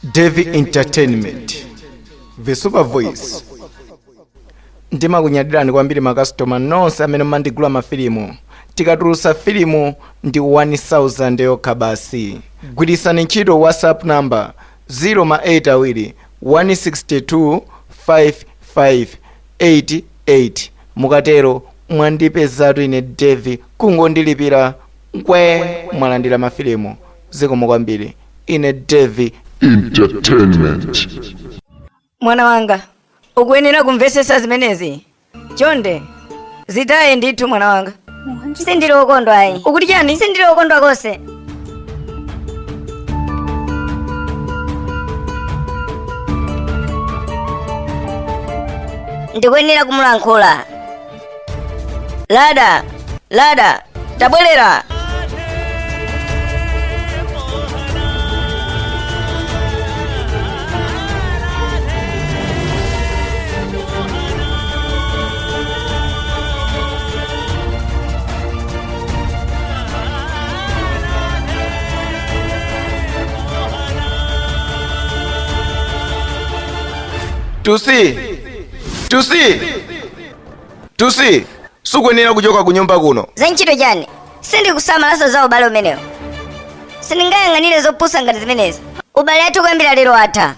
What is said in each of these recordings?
Davy Entertainment, The Super Voice. Ndimakunyadirani kwambiri makasitoma nonse amene mumandigula mafilimu. Tikatulutsa filimu ndi 1000 yokha basi. Gwiritsani ntchito WhatsApp number 0 ma 8 awiri 162 5588. Mukatero mwandipezatu ine Davy, kungondilipira nkwe mwalandira mafilimu. Zikomo kwambiri. Ine Davy Entertainment. Mwana wanga, ukuyenera kumvetsetsa zimenezi. Chonde, zitaye ndithu mwana wanga. Sindili wokondwa ayi. Ukuti chani? Sindili wokondwa konse. Ndikuyenera kumulankhula. Lada, Lada, tabwerera. Tusi! Tusi! Tusi! Sukuyenera kuchoka kunyumba kuno. Za ntchito chani? Sindikusamalaso za ubale umenewo. Sindingayang'anire zopusa ngati zimenezi. Ubale athu kuyambira lero atha.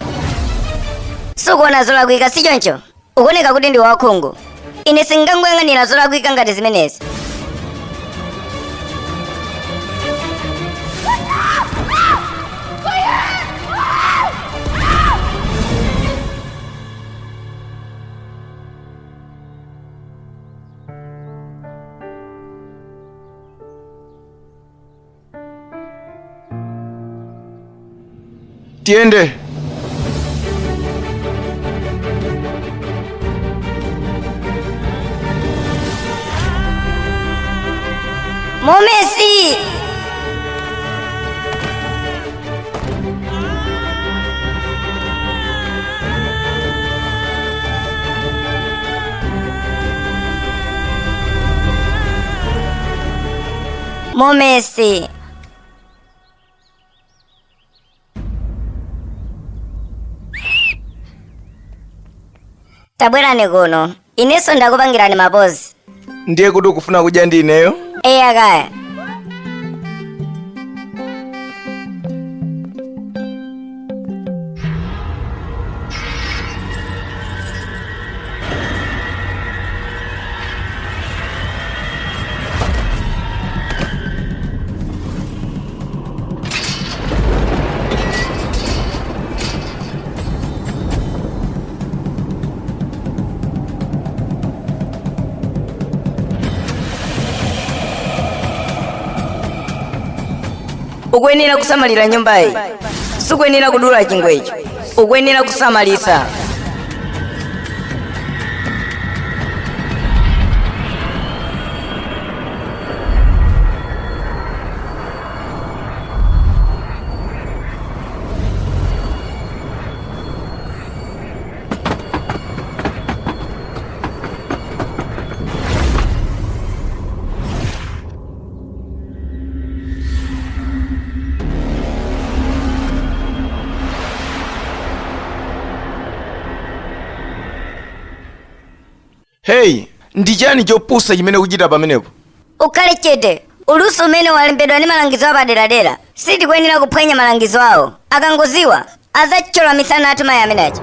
Sukuona zolakwika si choncho? Ukuoneka kuti ndi wakhungu. Ine sindingangoyang'anira zolakwika ngati zimenezi. Tiyende. Momesi! Momesi. Tabwerani kuno. Inenso ndakupangirani mapozi. Ndiye kuti ukufuna kudya ndi ineyo? Eya kaya. Ukuyenera kusamalira nyumbayi. Sukuyenera kudula chingwecho. Ukuyenera kusamalisa. Hey, ndi chani chopusa chimene ukuchita pamenepo? Ukhale chete. Ulusi umene walembedwa ndi malangizo apaderadera. Sitikuyenera kuphwanya malangizo awo. Akangoziwa, adzathyola misana athu mayi amene aja.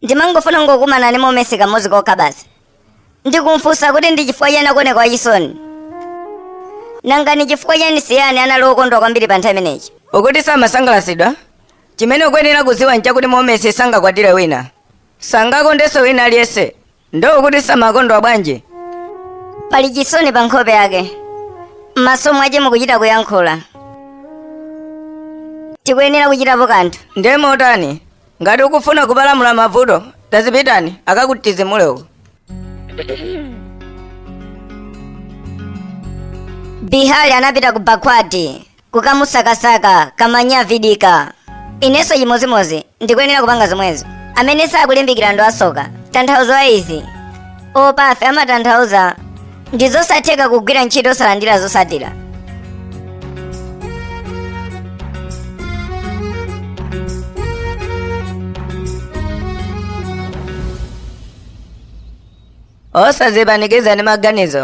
Ndimangofuna kungokumana ndi Momesi kamodzi kokha basi. Ndikumfunsa kuti ndi chifukwa chani akuoneka wachisoni. Nanga ni chifukwa chani Siyani anali wokondwa kwambiri pa nthawi imeneyi? Ukuti samasangalatsidwa? Chimene ukuyenera kudziwa nchakuti Momesi sangakwatire wina. Sangakondenso wina aliyense. Nde ukuti samakondwa bwanji? Pali chisoni pa nkhope yake. M'maso mwache mukuchita kuyankhula. Tikuyenera kuchitapo kanthu. Ndiye motani? Ngati ukufuna kupalamula mavuto, tazipitani akakutizimule uko. Bihali anapita ku Bakwati kukamusakasaka Kamanya Vidika. Inenso chimodzimodzi ndikuyenera kupanga zomwezo. Amene sakulimbikira ndi wasoka. Tanthauzo la izi. Opafe amatanthauza Ndi zosatheka kugwira ntchito osalandira zosatira. Osazipanikiza ndi maganizo.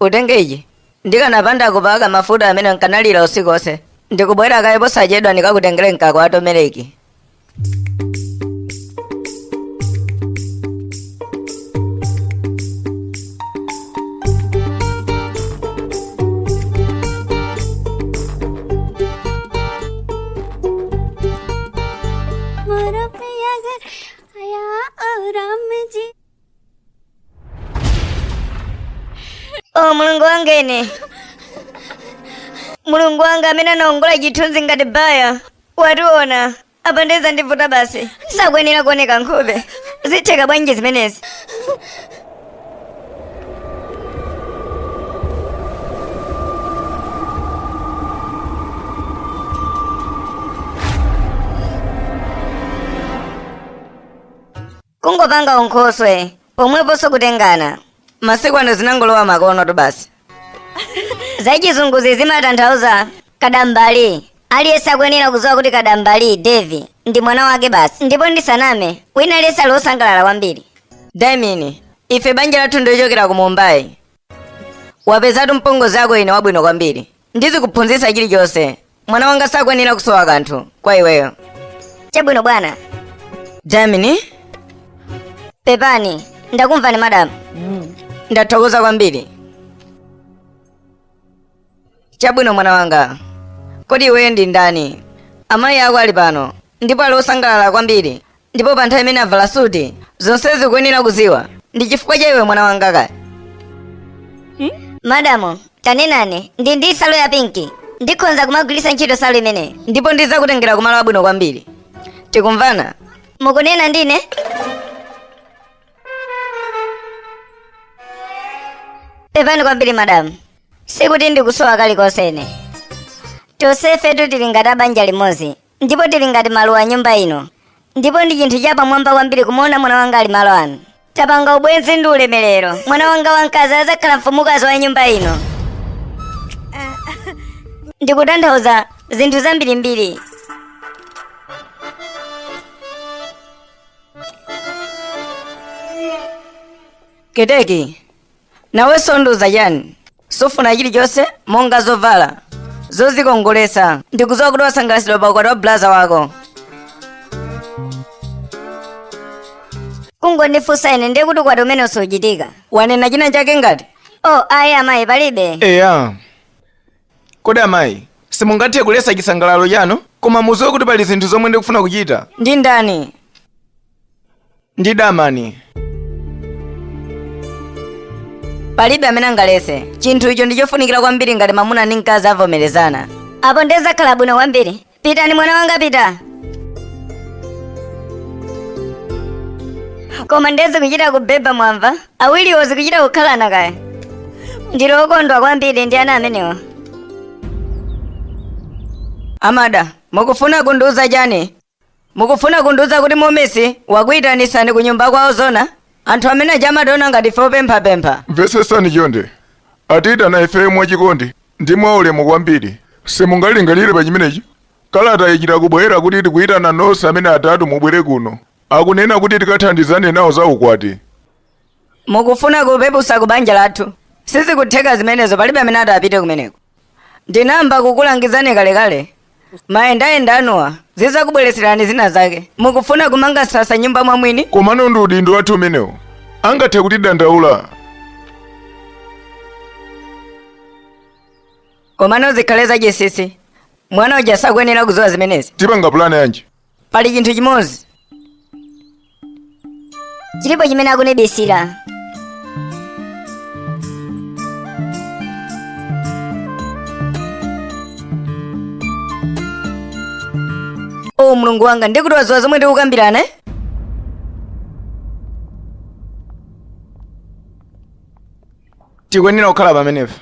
Utenge ichi. Ndikanapanda kupaka mafuta amene nkanalira usiku onse. Ndikubwera kaye posachedwa ndikakutengere mkaka wa tomereki. O Mulungu wanga ine, Mulungu wanga amene anaongola chithunzi ngati baya wationa apa ndiye zandivuta basi, sakuyenera kuoneka nkhope. Zitheka bwanji zimenezi? Kungopanga unkhoswe pomweponso kutengana. Masiku ano zinangolowa makono tu basi. Zachizunguzi zimatanthauza kadambali. Aliyense akuyenera kudziwa kuti kadambali Devi ndi mwana wake basi. Ndipo ndisaname, wina aliyense ali wosangalala kwambiri. Damini, ife banja lathu ndiochokera ku Mumbai. Wapezatu mpongozi ako ine wabwino kwambiri. Ndizikuphunzitsa chilichonse. Mwana wanga sakuyenera kusowa kanthu kwa iweyo. Chabwino bwana. Damini, Pepani, ndakumvani madam. Ndathokoza kwambiri. Chabwino mwana wanga. Kodi iweyo ndi ndani? Amayi ako ali pano ndipo ali osangalala kwambiri. Ndipo pa nthawi imene avala suti, zonsezi ukuyenera kuziwa. Ndi chifukwa cha iwe mwana wanga kaya. Madamu, tanenani, ndi ndi salu ya pinki. Ndikhonza kumagwiritsa ntchito salu imeneyi. Ndipo ndidzakutengera kumalo abwino kwambiri. Tikumvana? Mukunena ndine? Pepani kwambiri madamu. Sikuti ndikusowa kalikonse ine. Tonsefetu tili ngati a banja limodzi. Ndipo tili ngati maluwa nyumba ino. Ndipo ndi chinthu chapamwamba kwambiri kumuona mwana wanga ali malo ano. Tapanga ubwenzi ndi ulemerero. Mwana wanga wamkazi adzakhala mfumukazi wa nyumba ino. Ndikutanthauza zinthu zambirimbiri. Keteki, nawenso undiuza chani? Sufuna chilichonse monga zovala zozikongoletsa. Ndikudziwa kuti wasangalatsidwa pa ukwati wa blaza wako. Kungondifunsa ine ndiye kuti ukwati umene suchitika. Wanena china chake ngati? Oh, ayi amayi palibe. Eya. Kodi amayi, simungathe kuletsa chisangalalo chanu? Koma mudziwe kuti pali zinthu zomwe ndikufuna kuchita. Ndi ndani? Ndi Damani. Palibe amene angaletse. Chinthu icho ndi chofunikira kwambiri ngati mamuna ndi mkazi avomerezana. Apo ndiye zakhala bwino kwambiri. Pitani mwana wanga pita. Koma ndiye zikuchita kubeba mwamva. Awiriwo zikuchita kukhalana kaya. Ndili okondwa kwambiri ndi ana amenewa. Amada, mukufuna kundiuza chani? Mukufuna kundiuza kuti Momesi wakuitanisani kunyumba kwawo zona? Anthu amene aja amationa ngati ife opemphapempha. Mvetsetsani chonde. Atiitana ife mwachikondi ndi mwaulemu kwambiri. Simungalingalire pa chimenechi? Kalata ichita kubwera kuti tikuitana nonse amene atatu mubwere kuno. Akunena kuti tikathandizane nawo za ukwati. Mukufuna kupepusa ku banja lathu. Sizikutheka zimenezo, palibe amene ati apite kumeneko. Ndinayamba kukulangizani kalekale. Mayendayenda anuwa zizakubweretserani zina zake. Mukufuna kumanga msasa nyumba mwa mwini? Komano ndi udindo wathu umenewo. Angathe kutidandaula. Komano zikhale zachinsinsi. Mwana uja sakuyenera kudziwa zimenezi. Tipanga pulani yanji? Pali chinthu chimodzi. Chilipo chimene akunibisira. O Mulungu wanga, ndikuti wadziwa zomwe ndikukambirana eh? Tikuyenera kukhala pamenepa.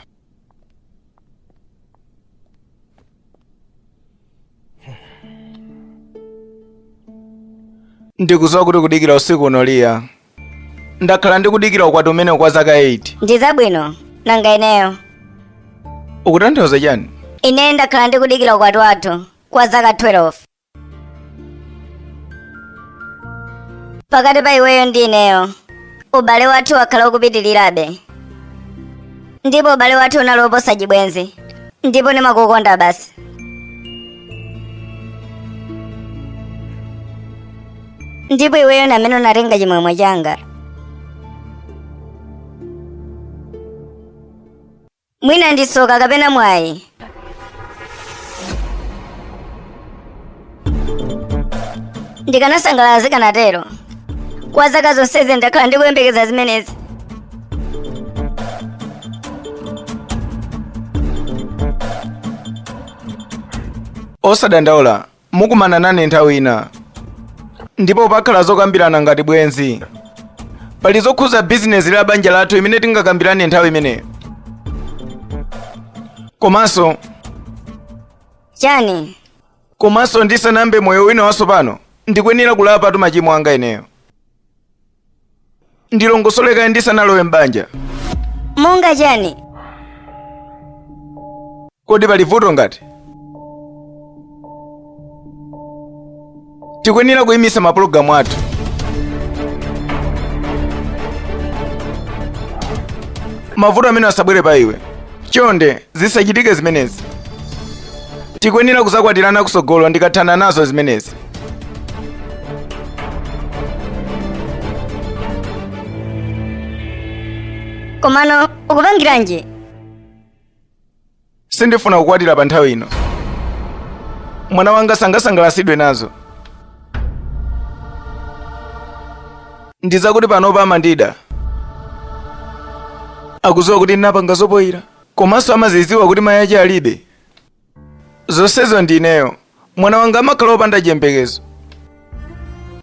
Ndikudziwa kuti kudikira usiku uno Liya. Ndakhala ndikudikira ukwati umenewu kwa zaka 8. Ndi zabwino. Nanga ineyo? Ukutanthauza chani? Ine ndakhala ndikudikira ukwati wathu kwa zaka 12. Pakati pa iweyo ndi ineyo, ubale wathu wakhala ukupitirirabe. Ndipo ubale wathu unali woposa chibwenzi. Ndipo ndimakukonda basi. Ndipo iweyo ndi amene unatenga chimwemwe changa. Mwina ndi tsoka kapena mwayi. Ndikanasangalala zikanatero. Kwa zaka zonsezi ndakhala ndikuyembekeza zimenezi. Osadandaula, mukumana nane nthawi ina. Ndipo pakhala zokambirana ngati bwenzi. Pali zokhuza bizinesi la banja lathu imene tingakambirane nthawi imeneyo. Komanso Chani? Komanso ndisanayambe moyo wina watsopano, ndikuyenera kulapatu machimo anga ineyo. Ndilongosole kaye ndisanalowe m'banja. Monga chani? Kodi pali vuto ngati? Tikuyenera kuyimisa mapulogalamu athu. Mavuto amene asabwere pa iwe. Chonde, zisachitike zimenezi. Tikuyenera kuzakwatirana kusogolo ndikathana nazo zimenezi. Komano ukupangiranji? Sindifuna kukwatira pa nthawi ino. Mwana wanga sangasangalatsidwe nazo. Ndizakuti panopa amandida. Akudziwa kuti ndinapanga zopoyira. Komanso amazidziwa kuti mayi ache alibe. Zonsezo ndi ineyo. Mwana wanga amakhala wopanda chiyembekezo.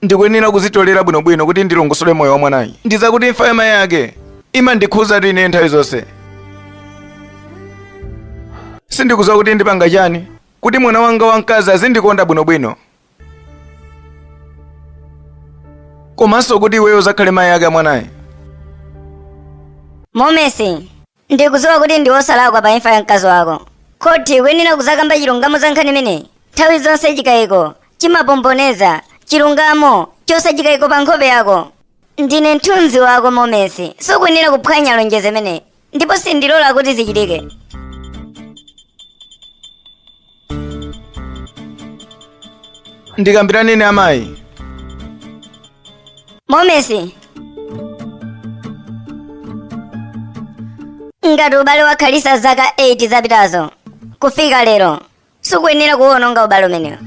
Ndikuyenera kuzitolera bwinobwino kuti ndilongosole moyo wa mwanayi. Ndizakuti imfa ya mayi ake imandikhudzatu ineyo nthawi zonse. Sindikudziwa kuti ndipanga chani kuti mwana wanga wamkazi azindikonda bwinobwino. Komanso kuti iweyo uzakhale mayi ake a mwanayi. Momesi, ndikudziwa kuti ndi wosalakwa pa imfa ya mkazi wako. Khoti ikuyenera kuzakamba chilungamo za nkhani imeneyi. Nthawi zonse chikayiko chimapomboneza chilungamo chosa chikayiko pa nkhope yako. Ndine mthunzi wako Momesi, sukuyenera kuphwanya lonjezo imeneyi ndipo sindilola kuti zichitike. Ndikambirane ndi amayi. Momesi, ngati ubale wakhalisa zaka 8 zapitazo kufika lero, sukuyenera kuwononga ubale umenewo.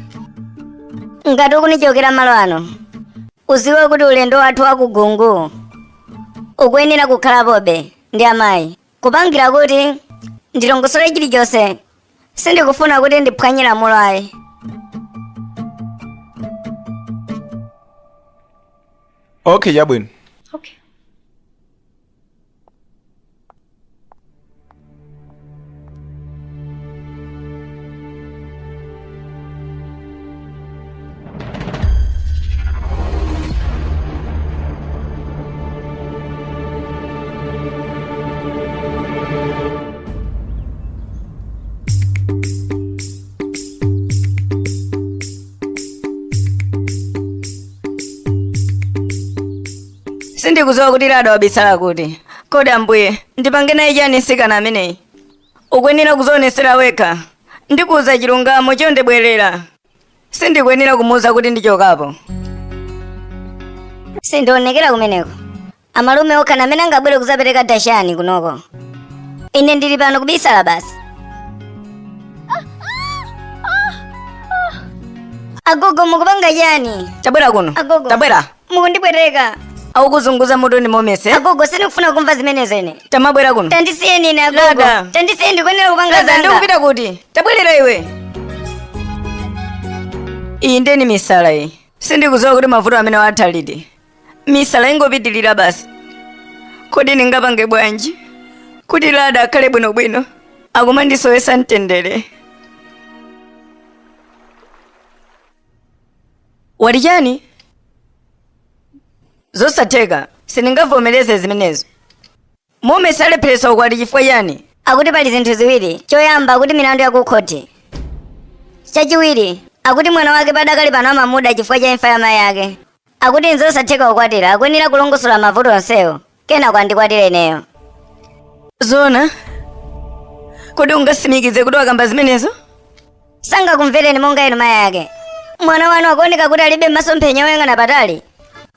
Ngati ukunichokera malo ano, uziwe kuti ulendo wathu wakugungu ukuyenera kukhalapobe ndi amayi, kupangira kuti ndilongosole chilichonse. Sindikufuna kuti ndiphwanye lamulo ayi. Okay, chabwino. Okay. Sindikudziwa kuti Lada wabisala kuti. Kodi ambuye, ndipange naye chani mtsikana ameneyi? Ukuyenera kuzionesera wekha. Ndikuuza chilungamo, chonde bwerera. Sindikuyenera kumuuza kuti ndichokapo. Sindionekera kumeneko. Amalume okha ndi amene angabwere kuzapereka dashani kunoko. Ine ndili pano kubisala basi. Agogo, mukupanga chani? Tabwera kuno. Agogo. Tabwera. Mukundipweteka. Akukuzunguza mutu ndi Momesi. Agogo, sindikufuna kumva zimenezo ine. Tamabwera kuno. Tandisiyeni ine agogo. Lada. Tandisiyeni, ndikuyenera kupanga Lada, zanga. ndikupita kuti? Tabwerera iwe. Iyi ndeni misala iyi. Sindikudziwa kuti mavuto amene atha liti. Misala ingopitilira basi. Kodi ndingapange bwanji kuti Lada akhale bwinobwino? Akumandisowetsa mtendere. Wati chani? Zosatheka, sindingavomereze zimenezo. Momesi alepheretsa ukwati chifukwa chani? Akuti pali zinthu ziwiri. Choyamba, akuti milandu yakukhoti. Chachiwiri, akuti mwana wake padakali pano amamuda chifukwa cha imfa ya mayi ake. Akuti nzosatheka kukwatira, akuyenera kulongosola mavuto onsewo, kenako andikwatire ineyo. Zona? Kodi ungasimikize kuti wakamba zimenezo? Sangakumvereni monga inu mayi ake. Mwana wanu akuoneka kuti alibe masomphenya oyang'ana patali,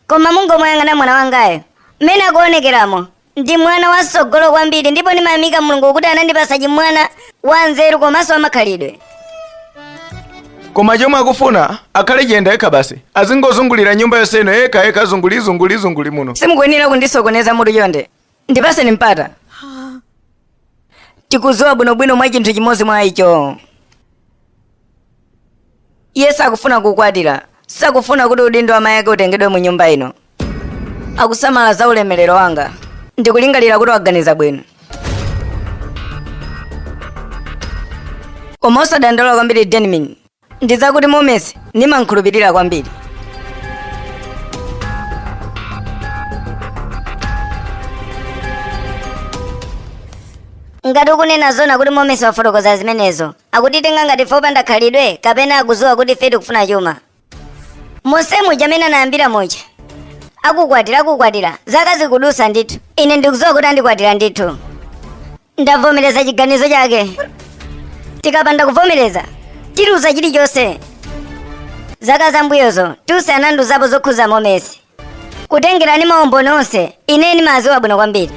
koma mungomuyang'ana mwana wangayo mmene akuonekeramo, ndi mwana watsogolo kwambiri, ndipo ndimayamika Mulungu kuti anandipasa chimwana wa nzeru komanso wamakhalidwe. Koma chomwe akufuna akhale chiyenda yekha basi, azingozungulira nyumba yonse ino yekha yekha, zunguli zunguli zunguli muno. Simukuyenera kundisokoneza mutu chonde, ndipaseni mpata. Tikudziwa bwinobwino mwa chinthu chimodzi mwa icho, iye sakufuna kukwatira, sakufuna kuti udindo wa mayi ake utengedwe mu nyumba ino. Akusamala za ulemerero wanga. Ndikulingalira kuti waganiza bwino, koma osadandaula kwambiri Denmin, ndizakuti Momesi nimankhulupirira kwambiri. Ngati ukunena zona kuti Momesi wafotokoza zimenezo, akutitenga ngati ife opanda khalidwe kapena akudziwa kuti ife tikufuna chuma? Monse muja amene anayambira muja, akukwatira akukwatira, zaka zikudusa ndithu. Ine ndikudziwa kuti andikwatira ndithu. Ndavomereza chiganizo chake. Tikapanda kuvomereza, tiluza chilichonse. Zaka zambuyozo Tulsi anandiuzapo zokhuza Momesi. Kutengera ndi maumboni onse, ine ndimadziwa bwino kwambiri.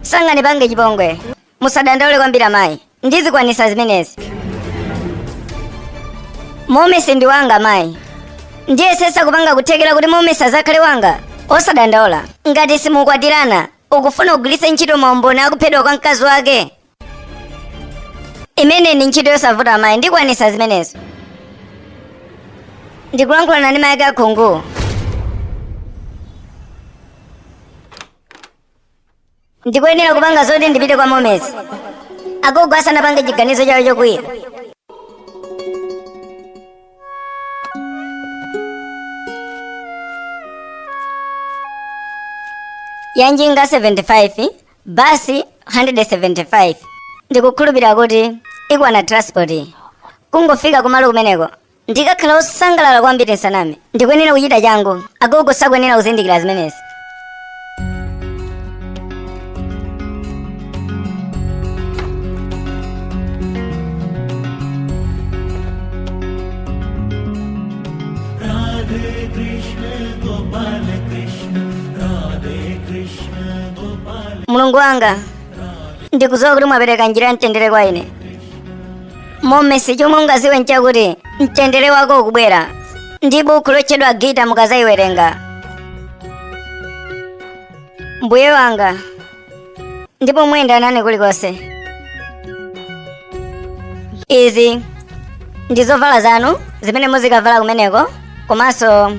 Sangandipange chipongwe. Musadandaule kwambiri amayi, ndizikwanisa zimenezi. Momesi ndi wanga amayi. Ndiyesesa kupanga kuthekera kuti Momesi azakhale wanga. Osadandaula. Ngati simukwatirana, ukufuna ugwiritse ntchito maumboni akuphedwa kwa mkazi wake? Imene ndi ntchito yosavuta amayi, ndikwanisa zimenezo. Ndikulankhulana ndi mayi ake akhungu. Ndikuyenera kupanga zoti ndipite kwa Momesi agogo asanapange chiganizo chawo chokwiya. Yanjinga 75, basi 175. Ndikukhulupirira kuti ikwana transport. Kungofika kumalo kumeneko ndikakhala osangalala kwambiri. Nsaname, ndikuyenera kuchita changu. Agogo sakuyenera kuzindikira zimenezi. Mulungu wanga, ndikudziwa kuti mwapereka njira ya mtendere kwa ine. Momesi, chomwe ungaziwe nchakuti mtendere wako ukubwera ndi buku lotchedwa Gita. Mukazayiwerenga, mbuye wanga, ndipo muyenda nane kulikonse. Izi ndi zovala zanu zimene muzikavala kumeneko, komanso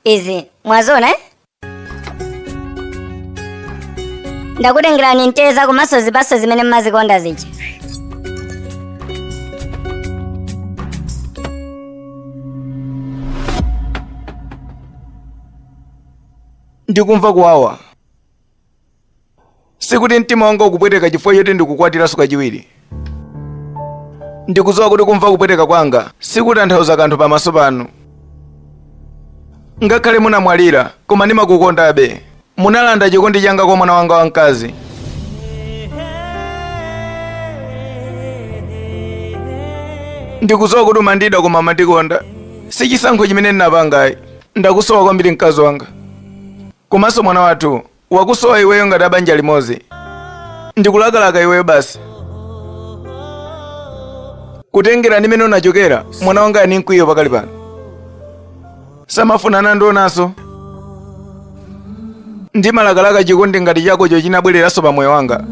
izi mwazona, eh? Ndakutengerani mteza komanso zipatso zimene mmazikonda zija. Ndikumva kuwawa. Sikuti mtima wanga ukupweteka chifukwa choti ndikukwatiranso kachiwiri. Ndikudziwa kuti kumva kupweteka kwanga sikutanthauza kanthu pamaso panu. Ngakhale munamwalira, koma ndimakukondabe. Munalanda chikondi changa kwa mwana wanga wamkazi. Ndikudziwa kuti umandida koma umandikonda. Si chisankho chimene ndinapangayi. Ndakusowa kwambiri mkazi wanga, komanso mwana wathu wakusowa iweyo ngati abanja limodzi. Ndikulakalaka iweyo basi. Kutengera ndi mmene unachokera, mwana wanga ani mkwiyo pakali pano, samafuna nandionanso. Ndimalakalaka chikondi ngati chakocho chinabwereranso pa moyo wanga.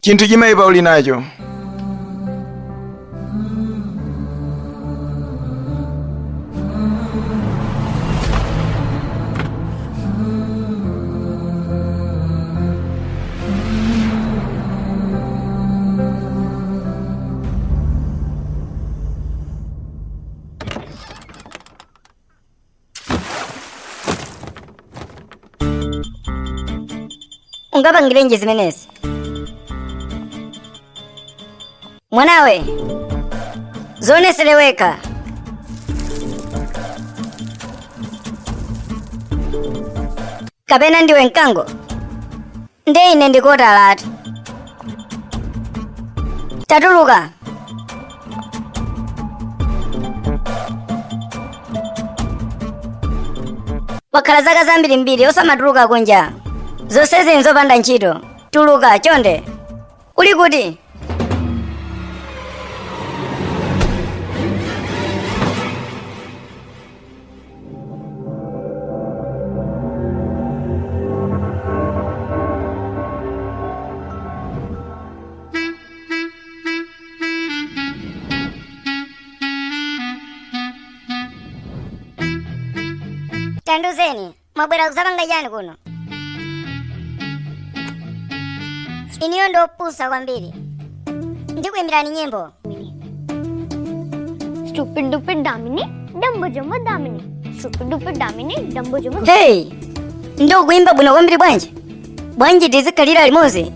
Chinthu chimayipa uli nacho. Ungapangirenji zimenezi? Mwanawe, zionesere wekha. Kapena ndiwe mkango? Nde ine ndikotalatu. Tatuluka. Wakhala zaka zambirimbiri osamatuluka kunja. Zonsezi nzopanda ntchito. Tuluka chonde. Uli kuti? Tanduzeni, mwabwera kuzapanga chani kuno? Iniyo ndopusa kwambiri. Ndikuimbirani nyimbo. Stupid dupid Damini, Dumbo Jumbo Damini. Stupid dupid Damini, Dumbo Jumbo. Hey, ndikuimba bwino kwambiri bwanji? Bwanji tizikhalira limodzi?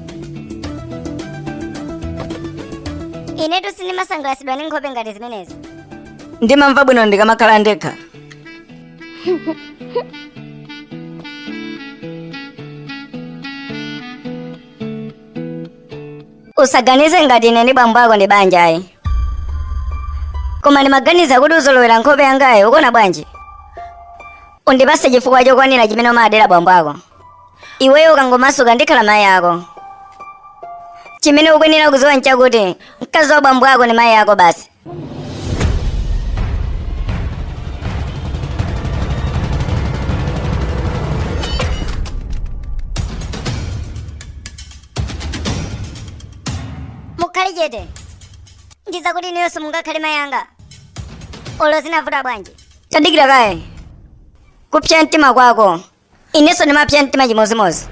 Inetu sindimasangalasidwa ndi nkhope ngati zimenezi. Ndimamva bwino ndikamakhala ndekha. Usaganize ngati ine ndi bambo ako ndi banja ayi. Koma ndimaganiza kuti uzolowera nkhope yangayi, ukuona bwanji? Undipase chifukwa chokwanira chimene umadera bambo ako. Iweyo ukangomasuka ndikhala mayi ako. Chimene ukuyenera kudziwa nchakuti mkazi wa bambo ako ndi mayi ako basi. Mukhale chete. Ndiza kuti inuyo simungakhale mayi anga. Olo zinavuta bwanji? Tadikira kaye. Kupsa mtima kwako. Inenso ndimapsa mtima chimozimozi.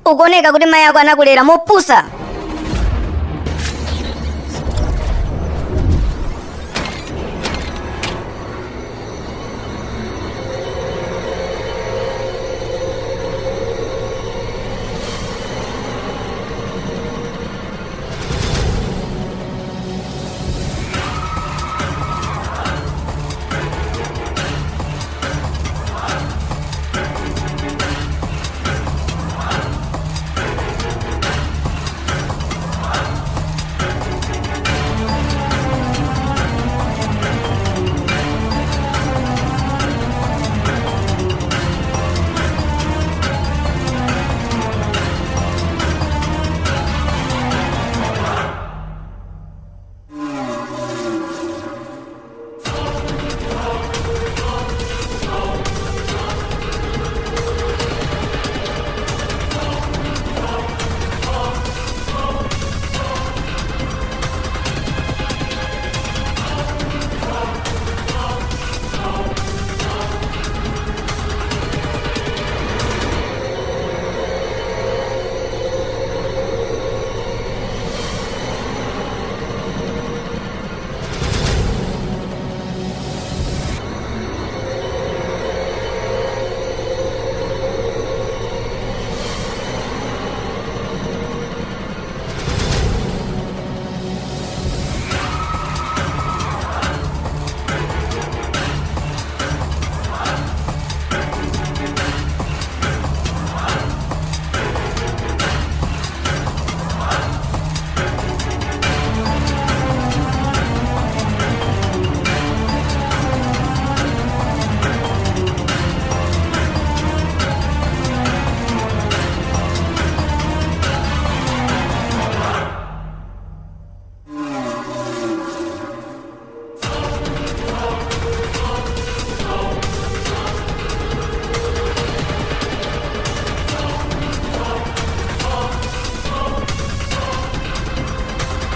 Ukuoneka kuti mayi ako anakulera mopusa.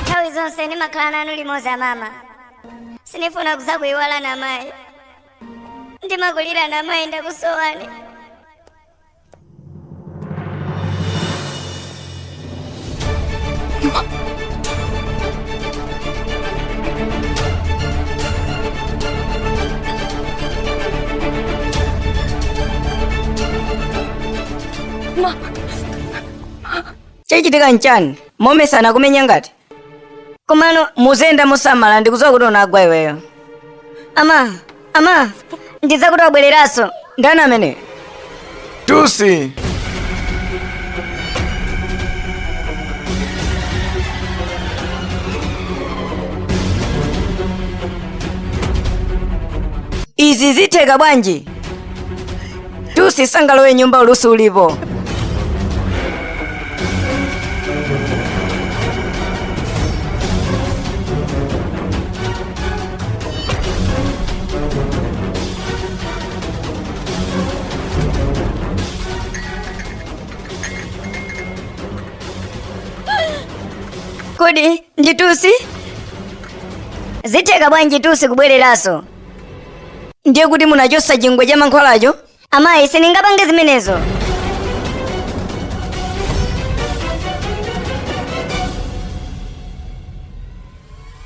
Nthawi zonse ndimakhala nanu limodzi amama. Sindifuna kuzakuyiwala na mayi. Ndimakulira na mayi, ndakusowani. Ma. Chachitika nchani? Momesana kumenya ngati komano muzenda musamala, ndikudziwa kuti unagwa iweyo. Ama, ama, ndizakuti wabwereranso. Ndani amene? Tusi. Izi zitheka bwanji? Tusi sangalowe nyumba ulusi ulipo. Kodi ndi Tusi? Zitheka bwanji Tusi kubwereranso? Ndiye kuti munachosa chingwe cha mankhwalacho? Amayi, sindingapange zimenezo.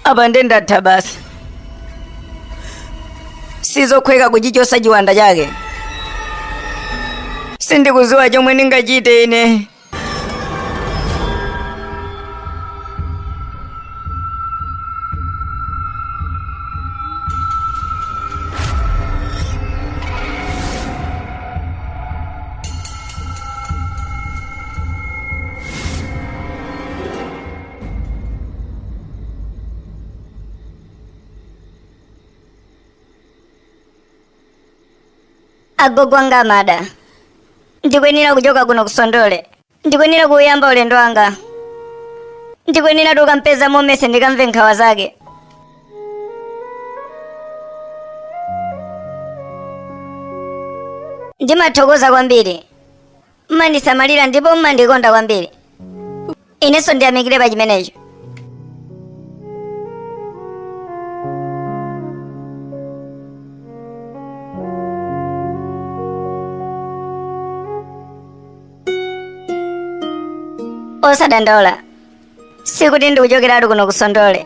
Apa nde ndatha basi. Sizokhweka kuchichosa chiwanda chake. Sindikuziwa chomwe ndingachite ine. Agogo anga amada, ndikuyenera kuchoka kuno kusondole. Ndikuyenera kuyamba ulendo wanga. Ndikuyenera tukampeza Momese ndikamve nkhawa zake. Ndimathokoza kwambiri, mmandisamalira ndipo mmandikonda kwambiri. Inenso ndiyamikire pa chimenecho. Osadandaula, sikuti ndikuchokeratu kuno kusondole.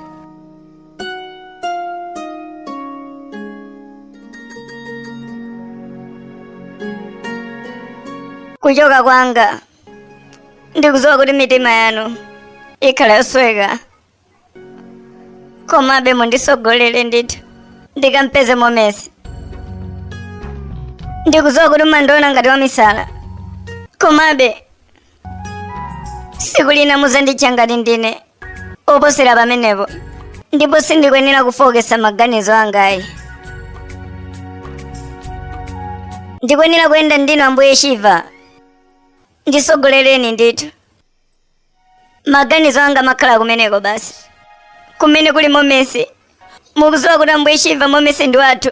Kuchoka kwanga ndikudziwa kuti mitima yanu ikhala yosweka, komabe mundisogolere ndithu ndikampeze Momesi. Ndikudziwa kuti mumandiona ngati wamisala, komabe tsiku lina muzanditcha ngati ndine oposera pamenepo, ndipo sindikuyenera kufowokesa maganizo anga ayi. Ndikuyenera kuyenda ndinu Ambuye Shiva, ndisogolereni ndithu. Maganizo anga amakhala kumeneko basi, kumene kuli Momesi. Mukudziwa kuti Ambuye Shiva Momesi ndi wathu.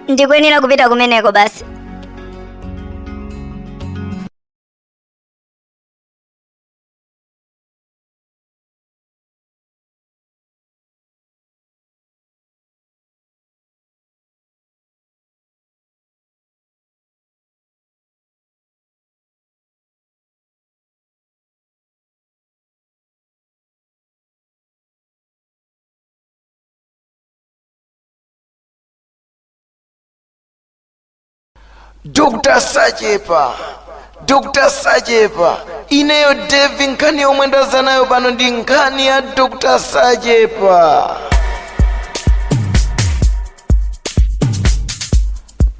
Ndikuyenera kupita kumeneko basi. Dr. Sachepa, Dr. Sachepa, ineyo Devi, nkhani yomwe ndaza nayo pano ndi nkhani ya Dr. Sachepa.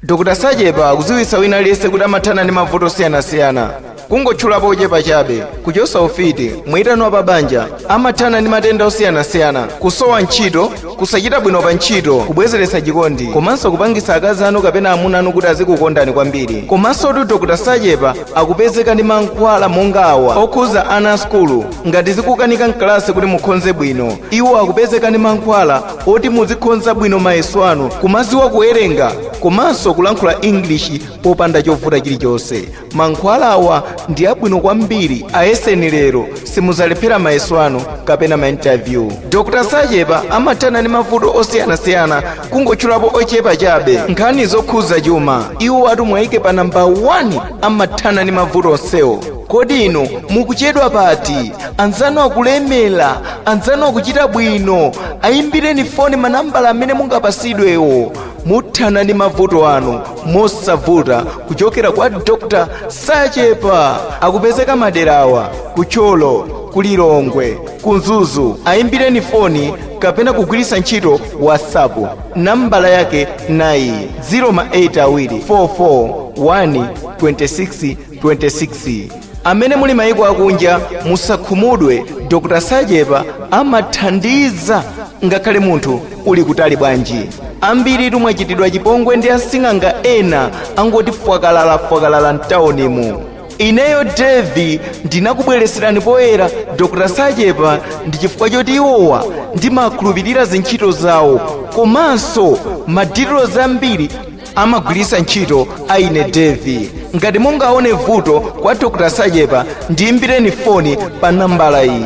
Dr. Sachepa akudziwitsa wina aliyense kuti amathana ndi mavuto osiyanasiyana, kungotchulapo ochepa chabe: kuchosa ufiti, mwitano wa pabanja, amathana ndi matenda osiyanasiyana, kusowa ntchito, kusachita bwino pa ntchito, kubwezeretsa chikondi, komanso kupangisa akazi anu kapena amuna anu kuti azikukondani kwambiri. Komanso tu Dr. Sachepa akupezeka ndi mankhwala monga awa okhuza ana a sukulu ngati zikukanika mkalasi kuti mukhonze bwino. Iwo akupezeka ndi mankhwala oti muzikhonza bwino mayeso anu, kumaziwa kuwerenga komanso kulankhula English popanda chovuta chilichonse. Mankhwala awa ndi abwino kwambiri, ayeseni lero, simuzalephera mayeso anu kapena ma interview. Dr. Sachepa amathana ndi mavuto osiyanasiyana, kungotchulapo ochepa chabe. Nkhani zokhuza chuma, iwo atu mwayike pa namba 1, amathana ndi mavuto onsewo. Kodi inu mukuchedwa pati? Anzanu akulemera, anzanu akuchita bwino. Ayimbireni foni manambala amene mungapasidwewo, muthana ndi mavuto anu mosavuta kuchokera kwa Dr. Sachepa. Akupezeka maderawa: kuThyolo, kuLilongwe, kuMzuzu. Ayimbireni foni kapena kugwiritsa ntchito WhatsApp. Nambala yake nayi: 0 44 1 26 26. Amene muli mayiko akunja, musakhumudwe. Dr. Sachepa amathandiza ngakhale munthu uli kutali bwanji. Ambiri tumwachitidwa chipongwe ndi asing'anga ena angoti fwakalala fwakalala mtaunimu. Ineyo Devi ndinakubwereserani poyera Dr. Sachepa ndi chifukwa choti iwowa ndimakhulupirira zintchito zawo, komanso madililo zambiri amagwiritsa ntchito aine Devi. Ngati mungaone vuto kwa Dr. Sachepa, ndiyimbireni foni pa nambala iyi: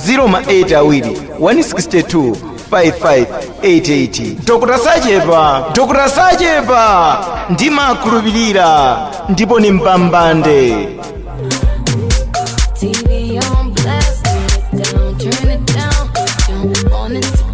0 162 5588. Dr. Sachepa, Dr. Sachepa, ndimakhulupirira ndipo ni mbambande. TV on blast, turn it down, turn it down. Don't want it to